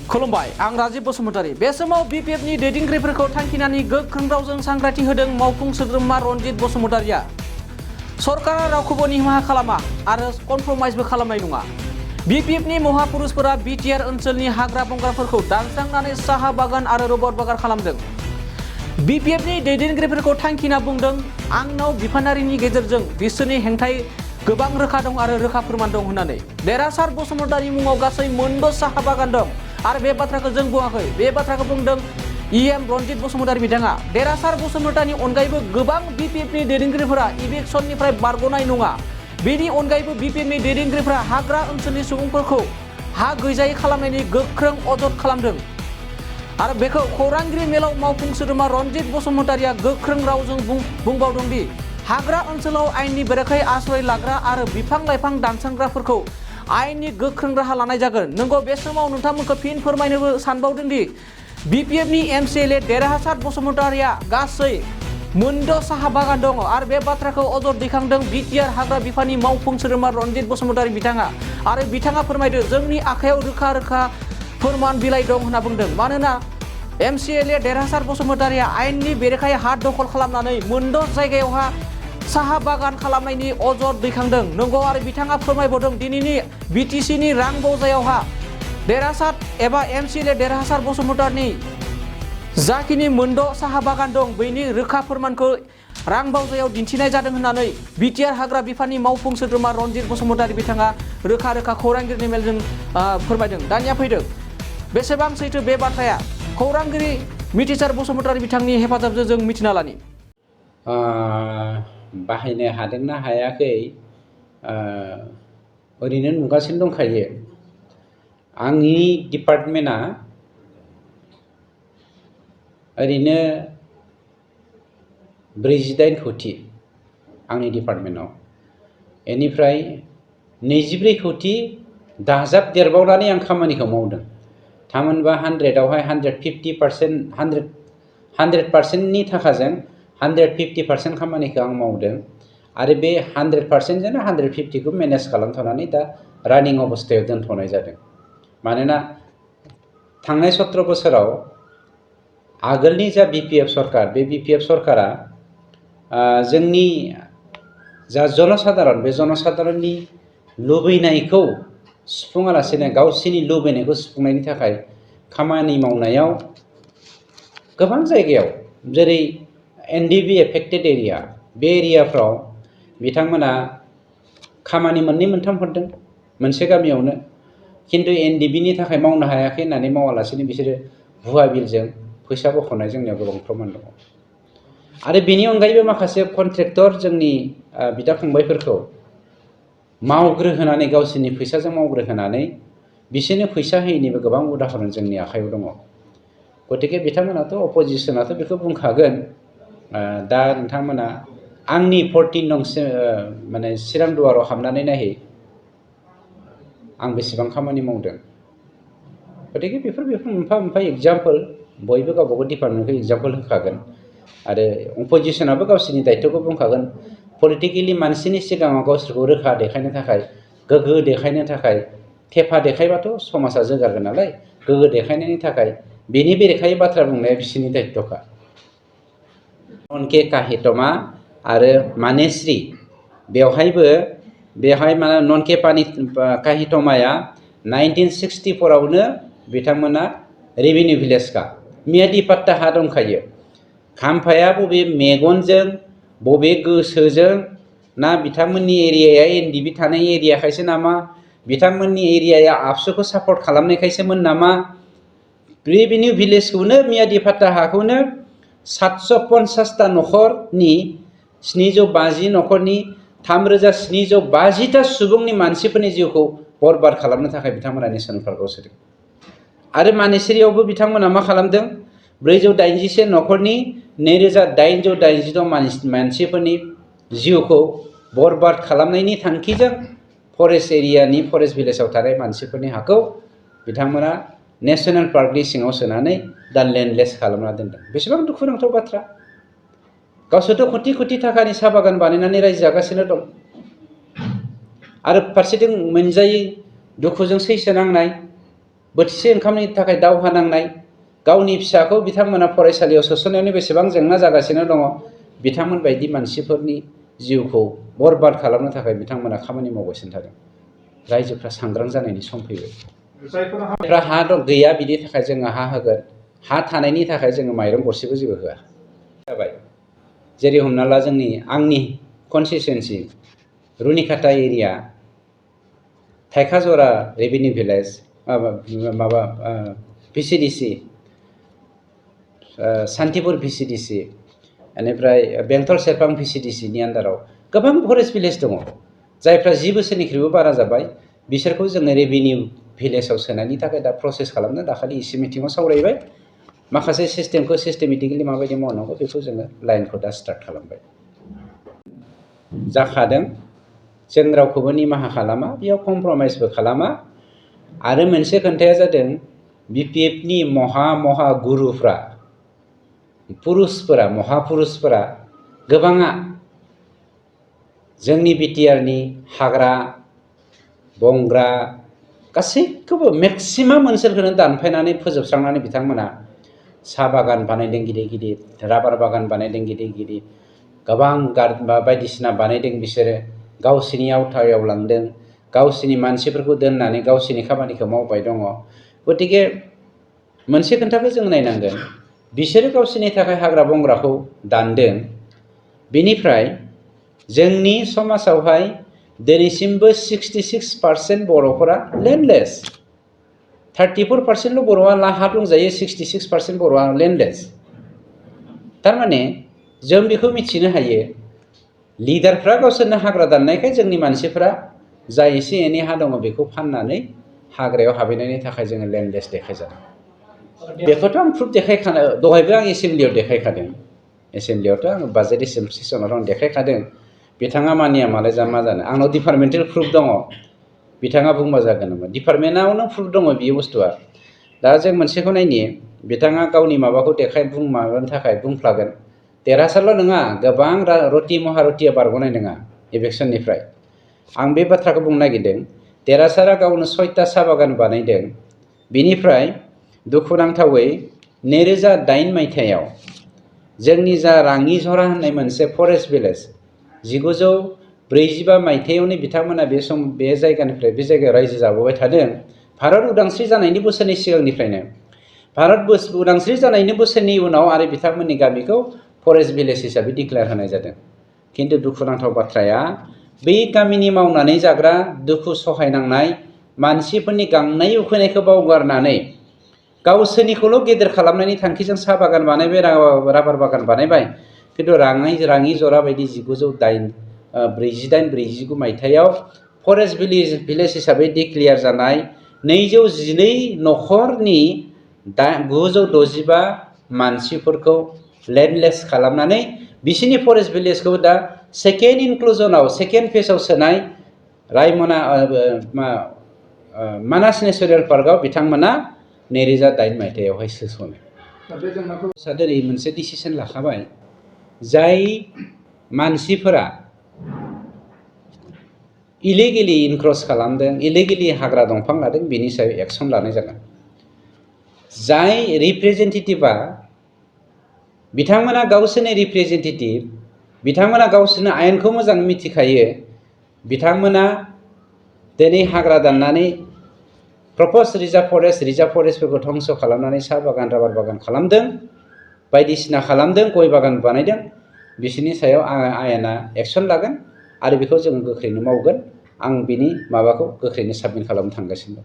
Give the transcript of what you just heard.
खुलुमबाय आं राजीव बसुमतारी बे समाव बिपिएफनि दैदेनगिरिफोरखौ थांखिनानै गोख्रों रावजों सांग्रांथि होदों मावफुं सोद्रोमा रनजित बसुमतारीया सरकारा रावखौबो निमाहा खालामा आरो कमप्रमाइसबो खालामनाय नङा। बिपिएफनि महापुरुषफोरा बिटिआर ओनसोलनि हाग्रा बंग्राफोरखौ दानस्रांनानै साहा बागान आरो रबर बागान खालामदों। बिपिएफनि दैदेनगिरिफोरखौ थांखिना बुंदों आंनाव बिफानारिनि गेजेरजों बिसोरनि हेंथायै गोबां रोखा दं आरो रोखा फोरमान दं होननानै। देरहासार बसुमतारी मुङाव गासै मोनद' साहा बागान दं आरो बे बाथ्राखौ जों बुङाखै, बे बाथ्राखौ बुंदों इएम रनजित बसुमतारी बिथाङा। देरहासार बसुमतारीनि अनगायैबो गोबां बिपिएफनि दैदेनगिरिफोरा इलेक्सननिफ्राय बारग'नाय नङा। बेनि अनगायैबो बिपिएफनि दैदेनगिरिफोरा हाग्रा ओनसोलनि सुबुंफोरखौ हा गैजायै खालामनायनि गोख्रों अजद खालामदों आरो बेखौ खौरांगिरि मेलाव मावफुं सोद्रोमा रनजित बसुमतारीया गोख्रों रावजों बुंबावदों दि हाग्रा ओनसोलाव आयेननि बेरेखायै आश्रय लाग्रा आरो बिफां लाइफां दानस्रांग्राफोरखौ आयेननि गोख्रों राहा लानाय जागोन। नंगौ, बे समाव नोंथांमोनखौ फिन फोरमायनोबो सानबावदों दि बिपिएफनि एमसिएलए देरहासार बसुमतारीया गासै मोनद' साहा बागान दङ आरो बे बाथ्राखौ अजद दैखांदों बिटिआर हाग्रा बिफाननि मावफुं सोद्रोमा रनजित बसुमतारी बिथाङा। आरो बिथाङा फोरमायदों जोंनि आखायाव रोखा रोखा फोरमान बिलाइ दं होनना बुंदों। मानोना एमसिएलए देरहासार बसुमतारीया आयेननि बेरेखायै हा दखल खालामनानै मोनद' जायगायावहा साहा बागान खालामनायनि अजद दैखांदों। नंगौ, आरो बिथाङा फोरमायबावदों दिनैनि बिटिसिनि रां बावजायावहा देरहासार एबा एमसिएलए देरहासार बसुमतारीनि जाखिनि मोनद' साहा बागान दं बैनि रोखा फोरमानखौ रां बावजायाव दिन्थिनाय जादों होननानै बिटिआर हाग्रा बिफाननि मावफुं सोद्रोमा रनजित बसुमतारी बिथाङा रोखा रोखा खौरांगिरिनि मेलजों फोरमायदों। दानिया फैदों बेसेबां सैथो बे बाथ्राया खौरांगिरि मिथिसार बसुमतारी बिथांनि हेफाजाबजों जों मिथिना लानि। बाहायनो हादोंना हायाखै ओरैनो नुगासिनो दंखायो। आंनि डिपार्टमेन्टआ ओरैनो 48 कोटी आंनि डिपार्टमेन्टआव, बेनिफ्राय 24 कोटी दाजाबदेरबावनानै आं खामानिखौ मावदों। थामहिनबा 100आवहाय 100%नि थाखाजों 150% खामानिखौ आं मावदों आरो बे 100%जोंनो 150खौ मेनेज खालामथ'नानै दा रानिं अबस्थायाव दोनथ'नाय जादों। मानोना थांनाय 17 बोसोराव आगोलनि जा बिपिएफ सरकार, बे बिपिएफ सरकारा जोंनि जा जनसाधारन, बे जनसाधारननि लुबैनायखौ सुफुङालासेनो गावसिनि लुबैनायखौ सुफुंनायनि थाखाय खामानि मावनायाव गोबां जायगायाव, जेरै एनडिबि एफेक्टेड एरिया, बे एरियाफ्राव बिथांमोना खामानि मोननै मोनथाम हरदों मोनसे गामियावनो, खिन्थु एनडिबिनि थाखाय मावनो हायाखै होननानै मावालासेनो बिसोरो भुवा बिलजों फैसा बख'नाय जोंनियाव गोबां प्रमान दङ। आरो बेनि अनगायैबो माखासे कन्ट्रेक्टर जोंनि बिदा फंबायफोरखौ मावग्रोहोनानै गावसोरनि फैसाजों मावग्रोहोनानै बिसोरनो फैसा होयैनिबो गोबां उदाहरन जोंनि आखायाव दङ। गतिके बिथांमोनाथ' अपोजिसनाथ' बेखौ बुंखागोन। दा नोंथांमोना आंनि 14 नं माने चिरां दुवाराव हाबनानै नायहै आं बेसेबां खामानि मावदों। गतिके बेफोर मोनफा मोनफा एग्जाम्पल, बयबो गावबा गाव डिपार्टमेन्टखौ एग्जाम्पल होखागोन आरो अपोजिसनाबो गावसोरनि दायित्वखौ बुंखागोन। पलिटिकेलि मानसिनि सिगाङाव गावसोरखौ रोखा देखायनो थाखाय, गोग्गो देखायनो थाखाय, थेफा देखायबाथ' समाजा जौगागोन नालाय, गोग्गो देखायनायनि थाखाय बेनि बेरेखायै बाथ्रा बुंनाया बिसोरनि दायित्वखा। ननके काहितमा आरो मानेश्री, बेवहाय ननके काहितमाया 1964आवनो बिथांमोना रेभिनिउ भिलेजखा, मियादि पाट्टा हा दंखायो। खाम्फाया बबे मेगनजों बबे गोसोजों ना बिथांमोननि एरियाया एनडिबि थानाय एरियाखायसो नामा, बिथांमोननि एरियाया आबसुखौ सापर्ट खालामनायखायसोमोन नामा, रेभिनिउ भिलेजखौनो मियादि पाट्टा हाखौनो 750टा न'खरनि 750 न'खरनि 3750टा सुबुंनि मानसिफोरनि जिउखौ बरबाद खालामनो थाखाय बिथांमोना नेशनेल पार्कआव सोदों। आरो मानेश्रीयावबो बिथांमोना मा खालामदों, 481 न'खरनि 2886 मानसिफोरनि जिउखौ बरबाद खालामनायनि थांखिजों फरेस्ट एरियानि, फरेस्ट भिलेजाव थानाय मानसिफोरनि हाखौ बिथांमोना नेशनेल पार्कनि सिङाव सोनानै दा लेन्डलेस खालामना दोनदों। बेसेबां दुखुनांथाव बाथ्रा। गावसोरथ' कोटि कोटि थाखानि साहा बागान बानायनानै रायजो जागासिनो दं आरो फारसेथिं मोनजायै दुखुजों सैसो नांनाय बोथिसे ओंखामनि थाखाय दावहा नांनाय गावनि फिसाखौ बिथांमोना फरायसालियाव सोसननायावनो बेसेबां जेंना जागासिनो दङ बिथांमोन बायदि मानसिफोरनि जिउखौ बरबाद खालामनो थाखाय बिथांमोना खामानि मावगासिनो थादों रायजोफ्रा सांग्रां जानायनि सम फैबाय जायफ्रा हा दं गैया बिनि थाखाय जोङो हा होगोन हा थानायनि थाखाय जोङो माइरं गरसेबो जेबो होआ जाबाय जेरै हमना ला आंनि कनस्टिटुएन्सि रुनिकाटा एरिया थाइखाजरा रेभिनिउ भिलेज माबा VCDC सान्तिपुर VCDC बेनिफ्राय बेंटल सेरफां VCDC नि आन्दाराव गोबां फरेस्ट भिलेज दङ जायफ्रा 10 बोसोरनिख्रुइबो बारा जाबाय बिसोरखौ जोङो रेभिनिउ भिलेजाव सोनायनि थाखाय दा प्रसेस खालामनो दाखालि इसे मिटिङाव सावरायबाय माखासे सिस्टेमखौ सिस्टेमेटिकेलि माबायदि मावनांगौ बेखौ जोङो लाइनखौ दा स्टार्ट खालामबाय जाखादों जों रावखौबो निमाहा खालामा बेयाव कमप्रमाइसबो खालामा आरो मोनसे खोथाया जादों BPF नि महा गुरुफ्रा पुरुषफोरा महापुरुषफोरा गोबाङा जोंनि BTR नि हाग्रा बंग्रा गासैखौबो मेक्सिमाम ओनसोलखौनो दानफायनानै फोजोबस्रांनानै बिथांमोना साहा बागान बानायदों गिदिर गिदिर राबार बागान बानायदों गिदिर गिदिर गोबां बायदिसिना बानायदों बिसोरो गावसिनि आवथायाव लांदों गावसिनि मानसिफोरखौ दोननानै गावसिनि खामानिखौ मावबाय दङ गतिके मोनसे खोथाखौ जों नायनांगोन बिसोरो गावसिनि थाखाय हाग्रा बंग्राखौ दानदों बेनिफ्राय जोंनि समाजावहाय दिनैसिमबो 66% बर'फोरा लेन्डलेस 34% बर'आ हा दंजायो 66% बर'आ लेन्डलेस थारमाने जों बेखौ मिथिनो हायो लिडारफ्रा गावसोरनो हाग्रा दाननायखाय जोंनि मानसिफ्रा जा एसे एनै हा दङ बेखौ फाननानै हाग्रायाव हाबहैनायनि थाखाय जोङो लेन्डलेस देखायजादों बेखौथ' आं प्रुफ देखायखादों दहायबो आं एसेम्ब्लियाव देखायखादों एसेम्ब्लियावथ' आं बाजेट सेसनाव आं देखायखादों बिथाङा मानिया मालाय मा जानो आंनाव डिपार्टमेन्टेल प्रुफ दङ बिथाङा बुंबा जागोन नामा डिपार्टमेन्टआवनो प्रुफ दङ बियो बुस्थुआ दा जों मोनसेखौ नायनि बिथाङा गावनि माबाखौ माबानो थाखाय बुंफ्लागोन देरहासारल' नङा गोबां रति महारतिया बारग'नाय नङा इलेक्सननिफ्राय आं बे बाथ्राखौ बुंनो नागिरदों देरहासारा गावनो 6टा साहा बागान बानायदों बिनिफ्राय दुखुनांथावै 2008 मायथाइयाव जोंनि जा राङिझरा होननाय मोनसे फरेस्ट भिलेज 1945 मायथाइयावनो बिथांमोना बे जायगानिफ्राय बे जायगायाव रायजो जाबोबाय थादों भारत उदांस्रि जानायनि बोसोरनि सिगांनिफ्रायनो भारत उदांस्रि जानायनि बोसोरनि उनाव आरो बिथांमोननि गामिखौ फरेस्ट भिलेज हिसाबै डिक्लेयार होनाय जादों किन्तु दुखुनांथाव बाथ्राया बै गामिनि मावनानै जाग्रा दुखु सहायनांनाय मानसिफोरनि गांनाय उखैनायखौ बावगारनानै गावसोरनिखौल' गेदेर खालामनायनि थांखिजों साहा बागान बानायबाय राबार बागान बानायबाय किन्तु राङिझरा बायदि 1948-49 मायथाइयाव फरेस्ट भिलेज हिसाबै डिक्लेयार जानाय 212 न'खरनि 965 मानसिफोरखौ लेन्डलेस खालामनानै बिसिनि फरेस्ट भिलेजखौ दा सेकेन्ड इनक्लुजनाव सेकेन्ड फेजआव सोनाय रायमना मानास नेशनेल पार्कआव बिथांमोना 2008 मायथाइयावहाय सोसनो दिनै मोनसे डिसिसन लाखाबाय जाय मानसिफोरा इलिगेलि इनक्रस खालामदों इलिगेलि हाग्रा दंफां लादों बेनि सायाव एक्सन लानाय जागोन जाय रिप्रेजेन्टेटिभआ बिथांमोना गावसोरनि रिप्रेजेन्टेटिभ बिथांमोना गावसोरनो आयेनखौ मोजां मिथिखायो बिथांमोना दिनै हाग्रा दाननानै प्रप'ज रिजार्भ फरेस्टफोरखौ धंस खालामनानै साहा बागान राबार बागान खालामदों बायदिसिना खालामदों गय बागान बानायदों बिसोरनि सायाव आयेना एक्सन लागोन आरो बेखौ जोङो गोख्रैनो मावगोन आं बिनि माबाखौ गोख्रैनो साबमिट खालामनो थांगासिनो दं